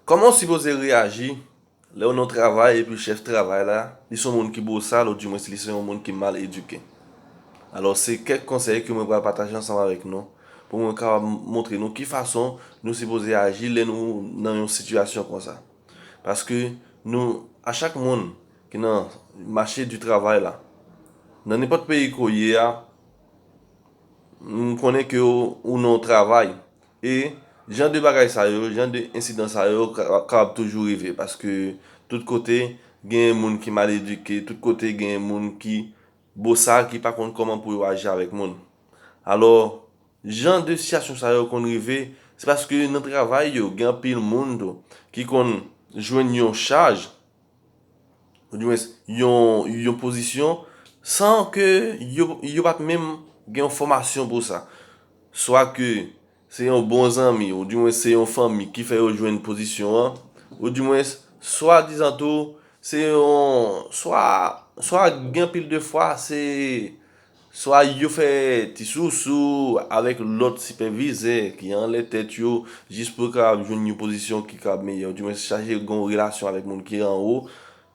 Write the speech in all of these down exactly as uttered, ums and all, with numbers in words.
Kòman w sipoze reyaji lè w nan yon travay epi chèf travay la, li se yon moun ki bosal, oudimwens li se yon moun ki mal edike? Alò, se kèk konsèy ke mwen pral pataje ansanm avèk nou, pou mwen kapab montre nou ki fason nou sipoze aji lè nou nan yon sitiyasyon konsa. Paske nou, a chak moun ki nan mache di travay la, nan nenpòt peyi ke w ye a, m konnen ke w, ou nan yon travay, e jan de bagay sa yo, jan de ensidan sa yo ka- kapab toujou rive, paske tout kote gen moun ki mal edike, tout kote gen moun ki bosal, ki pa konn kòman pou yo aji avèk moun. Alò, jan de sitiyasyon sa yo konn rive, se paske nan travay yo, gen anpil moun tou ki konn jwenn yon chaj, oudimwens yon, yon pozisyon, san ke yo, yo pa t menm gen yon fòmasyon pou sa. Swa ke se yon bon zanmi, oudimwens se yon fanmi ki fè yo jwenn pozisyon an, oudimwens, swadizan tou, se yon, swa, swa gen anpil de fwa, se, swa yo fè ti sousou avèk lòt sipèvizè ki anlè tèt yo, jis pou yo kapab jwenn yon pozisyon ki kapab meyè, oudimwens chache gen yon relasyon avèk moun ki anwo,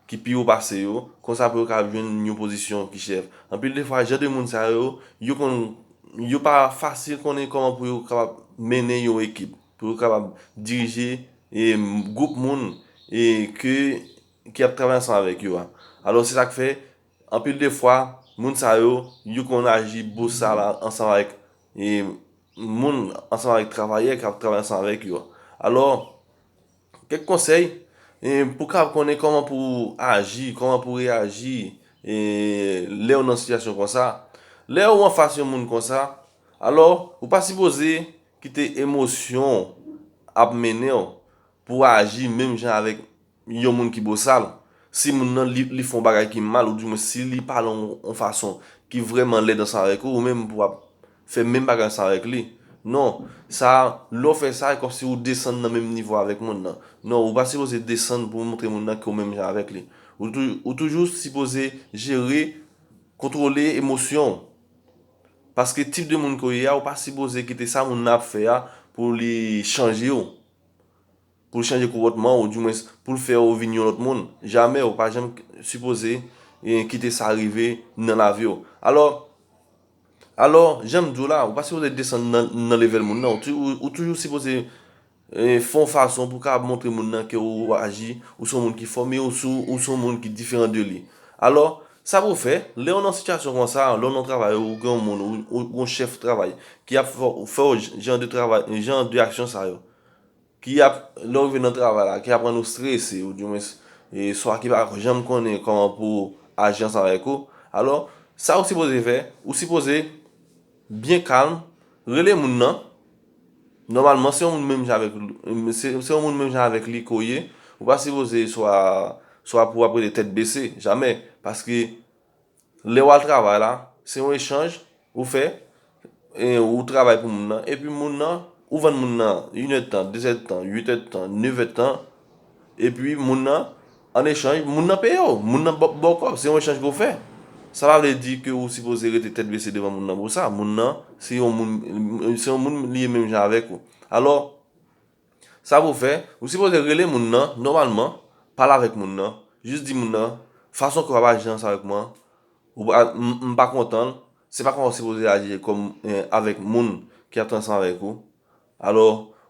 ki pi wo pase yo, konsa pou yo kapab jwenn yon pozisyon ki chèf. Anpil de fwa, jan de moun sa yo, yo konn, yo pa fasil konnen kòman pou yo kapab mennen yon ekip, pou yo kapab dirije e, gwoup moun e, ke, ki ap travay ansanm avèk yo a. Alò, se sa k fè, anpil de fwa, moun sa yo, yo konn aji bosal ansanm avèk e, moun, ansanm avèk travayè k ap travay ansanm avèk yo. Alò, kèk konsèy e, pou kapab konnen kòman pou aji, kòman pou reyaji e, lè w nan sitiyasyon konsa. Lè w anfas yon moun konsa, alò, ou pa sipoze kite emosyon ap mennen w pou aji menm jan avèk yon moun ki bosal. Si moun nan li, li fè yon bagay ki mal, oudimwens si li pale yon, yon fason ki vrèman lèd ansanm avèk ou, ou menm pou w ap fè menm bagay ansanm avèk li. Non, sa, lè w fè sa, e kòmsi ou desann nan menm nivo avèk moun nan. Non, ou pa sipoze desann pou w montre moun nan ke w menm jan avèk li. Ou, tou, ou toujou sipoze jere, kontwole emosyon w. Paske tip de moun ke w ye a, ou pa sipoze kite sa moun nan ap fè a pou li chanje w, pou l chanje konpòtman w, oudimwens pou l fè w vin yon lòt moun. Jamè, ou pa janm sipoze e, kite sa rive nan lavi w. Alò, alò, jan m di w la, ou pa sipoze desann nan, nan levèl moun nan. Ou, tou- ou, ou toujou sipoze e, fè yon fason pou w kapab montre moun nan ke ou aji, ou se yon moun ki fòme, ou se, ou se yon moun ki diferan de li. Alò, sa pou w fè, lè w nan sitiyasyon konsa, lè w nan travay, ou gen yon moun, ou, ou, ou yon chèf travay, ki ap fè, fè w jan de travay, jan de aksyon sa yo, ki ap, lè w rive nan travay la, ki ap rann ou strese, oudimwens, e, swa ki pa janm konnen kòman pou aji ansanm avèk ou, alò, sa ou sipoze fè, ou sipoze byen kalm, rele moun nan. Nòmalman, se yon moun menm jan avèk, se, se yon moun menm jan avèk li ke w ye. Ou pa sipoze swa, swa pou w ap rete tèt bese, jamè. Paske lè w al travay la, se yon echanj ou fè, e ou travay pou moun nan, epi moun nan, ou vann moun nan inèdtan, dezèdtan, uitèdtan, nevèdtan, epi moun nan, an echanj, moun nan peye w, moun nan ba ba w kòb, se yon echanj ke w fè. Sa pa vle di ke ou sipoze rete tèt bese devan moun nan pou sa. Moun nan, se yon moun, se yon moun li ye menm jan avèk ou. Alò, sa pou w fè, ou sipoze rele moun nan, nòmalman, pale avèk moun nan, jis di moun nan, fason ke w ap aji ansanm avèk mwen, ou pa, m, m pa kontan l, se pa konsa w sipoze aji kòm, eh, avèk moun ki ap travay ansanm avèk ou. Alò,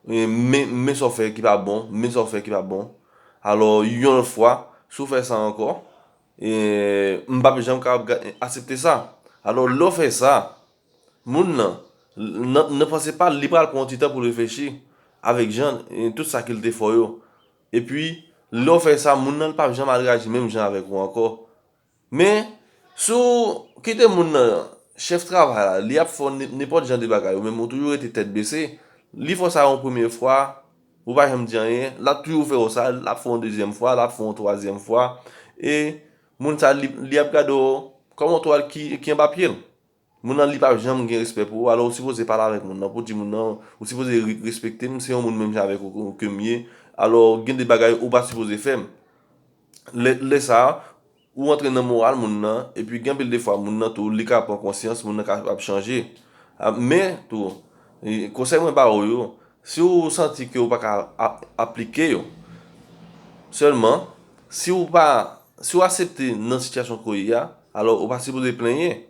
eh, men, men sa w fè ki pa bon, men sa w fè ki pa bon. Alò, yon lòt fwa, si w fè sa ankò, eh, m p ap janm kapab ga- aksepte sa. Alò, lè w fè sa, moun nan, nan, nan panse pa l, li pral pran yon ti tan pou l reflechi avèk jan, eh, tout sa ke l te fè w yo. Epi, lè w fè sa, moun nan, li p ap janm al reyaji menm jan avèk ou ankò. Men, si w kite moun nan, chèf travay la, li ap fè w ne- nenpòt jan de bagay, ou menm ou toujou rete tèt bese, li fè w sa yon premye fwa, ou pa janm di anyen, l ap toujou fè w sa, l ap fè w yon dezyèm fwa, l ap fè w yon twazyèm fwa, e moun sa, li, li ap gade w kòm yon twal ki, ki anba pye l. Moun nan, li p ap janm gen respè pou ou, alò ou sipoze pale avèk moun nan, pou di moun nan, ou sipoze re- respekte m, se yon moun menm jan avèk ou ke m ye, alò gen de bagay ou pa sipoze fè m. Lè, lè sa a, ou antre nan moral moun nan, epi gen anpil de fwa moun nan tou, li ka pran konsyans, moun nan ka ap chanje. A, men tou, e, konsèy mwen ba ou yo, si w santi ke w pa ka ap- aplike yo, Sèlman, si w pa, si w aksepte nan sitiyasyon ke w ye a, alò ou pa sipoze plenyen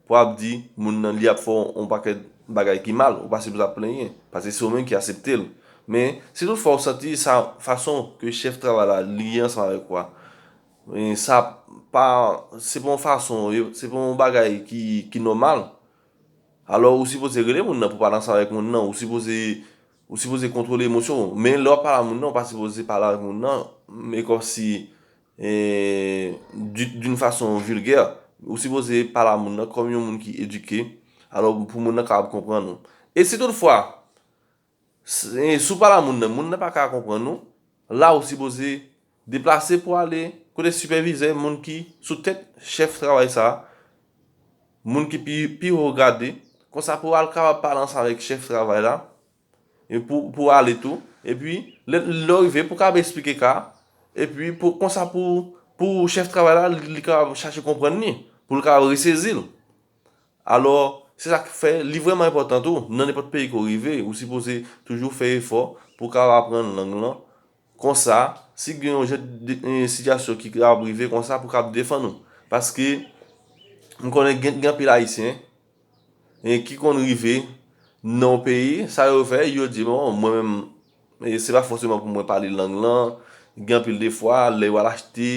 pou ap di moun nan li ap fè yon pakèt bagay ki mal, ou pa sipoze ap plenyen, paske se ou menm ki aksepte l. Men, si toutfwa w santi sa fason ke chèf travay la li ye ansanm avèk ou a, e sa pa, se pa yon fason, se pa yon bagay ki, ki nòmal, alò ou sipoze rele moun nan pou pale ansanm avèk moun nan, ou sipoze, ou sipoze kontwole emosyon w. Men lè w ap pale a moun nan, ou pa sipoze pale avèk moun nan, men kòmsi, e, d'une façon vulgaire. Ou sipoze pale a moun nan kòm yon moun ki edike, alò pou moun nan kapab konprann ou. E si toutfwa, si w pale a moun nan, moun nan pa ka konprann ou, la ou sipoze deplase pou ale kote sipèvizè, moun ki sou tèt chèf travay sa a, moun ki pi, pi wo grade, konsa pou w al kapab pale ansanm avèk chèf travay la, e pou, pou ale tou, epi lè, lè w rive, pou w kapab eksplike ka a, epi pou, konsa pou, pou chèf travay la, li kapab chache konprann li, pou l kapab resezi l. Alò, se sa k fè li vrèman enpòtan tou, nan nenpòt peyi ke w rive, ou sipoze toujou fè efò pou w kapab aprann lang lan. Konsa, si gen yon jan de, de sitiyasyon ki kapab rive konsa, pou w kapab defann ou. Paske, m konnen gen, gen anpil Ayisyen, e ki konn rive nan yon peyi, sa yo fè, yo di, bon, mwen menm, e se pa fòseman pou mwen pale lang lan. Gen anpil de fwa, lè yo al achte,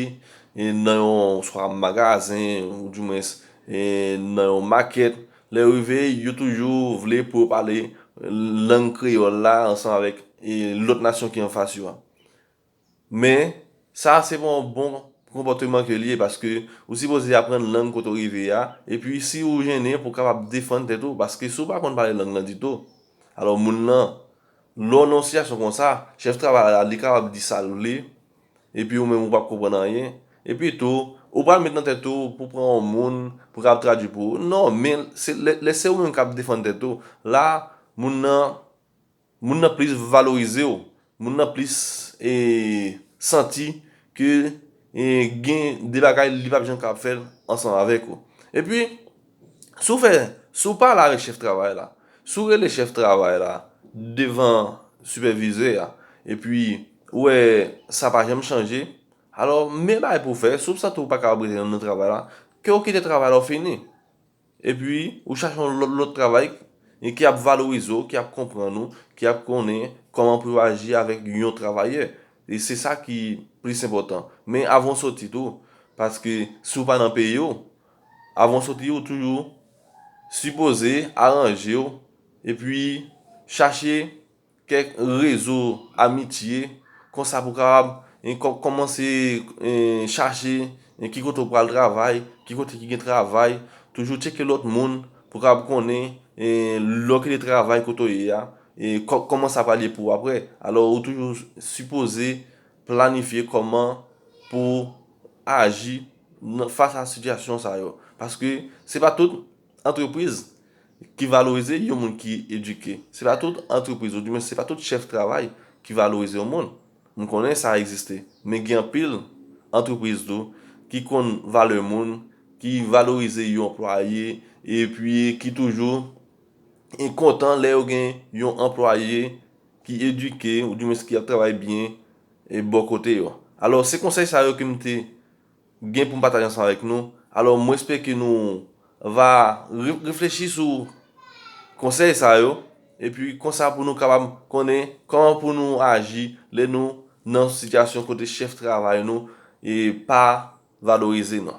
e nan yon swa magazen, ou dimwens, e nan yon makèt, lè yo rive, yo toujou vle pou yo pale lang kreyòl la ansanm avèk, e lòt nasyon ki anfas yo a. Men, sa se pa yon bon konpòteman ke li ye, paske ou sipoze aprann lang kote w rive a, epi si ou jennen pou w kapab defann tèt ou, paske si w pa konn pale lang lan ditou, alò moun nan, lè w nan yon sitiyasyon konsa, chèf travay la, li kapab di sa l vle, epi ou menm ou p ap konprann anyen, epi tou, ou pral met nan tèt ou pou pran yon moun pou kapab tradui pou ou. Non, men se, lè, lè se ou menm k ap defann tèt ou, la, moun nan, moun nan plis valorize w, moun nan plis, e, santi ke, e, gen de bagay li p ap janm kapab fè l ansanm avèk ou. Epi, si w fè, si w pale avèk chèf travay la, si w rele chèf travay la devan sipèvizè a, epi ou wè sa pa janm chanje, alò, men bagay pou w fè, si w santi w pa kapab rete nan travay la, ke w kite travay la, w fini. Epi, ou chache yon lòt, lòt travay, e ki ap valorize w, ki ap konprann ou, ki ap konnen kòman pou yo aji avèk yon travayè. E se sa ki plis enpòtan. Men avan w soti tou, paske si w pa nan peyi w, avan w soti, ou toujou sipoze aranje w, epi chache kèk rezo amitye, konsa pou kapab, e, kò-, kòmanse, e, chache, e, ki kote w pral travay, ki kote ki gen travay, toujou tcheke lòt moun pou kapab konnen, e, lè w kite travay kote w ye a, e, kò-, kòman sa pral ye pou w apre. Alò, ou toujou sipoze planifye kòman pou aji nan, fas a sitiyasyon sa yo. Paske se pa tout antrepriz ki valorize yon moun ki edike. Se pa tout antrepriz, oudimwen se pa tout chèf travay ki valorize yon moun. M konnen sa egziste, men gen anpil antrepriz tou ki konn valè moun, ki valorize yon anplwaye, epi ki toujou, e, kontan lè yo gen yon anplwaye ki edike, oudimwen ki ap travay byen, e, bò kote yo. Alò, se konsèy sa yo ke m te gen pou m pataje ansanm avèk nou. Alò, mwen espere ke nou va re-, reflechi sou konsèy sa yo, epi konsa pou nou kapab konnen kòman pou nou aji lè nou nan sitiyasyon kote chèf travay nou e pa valorize nou.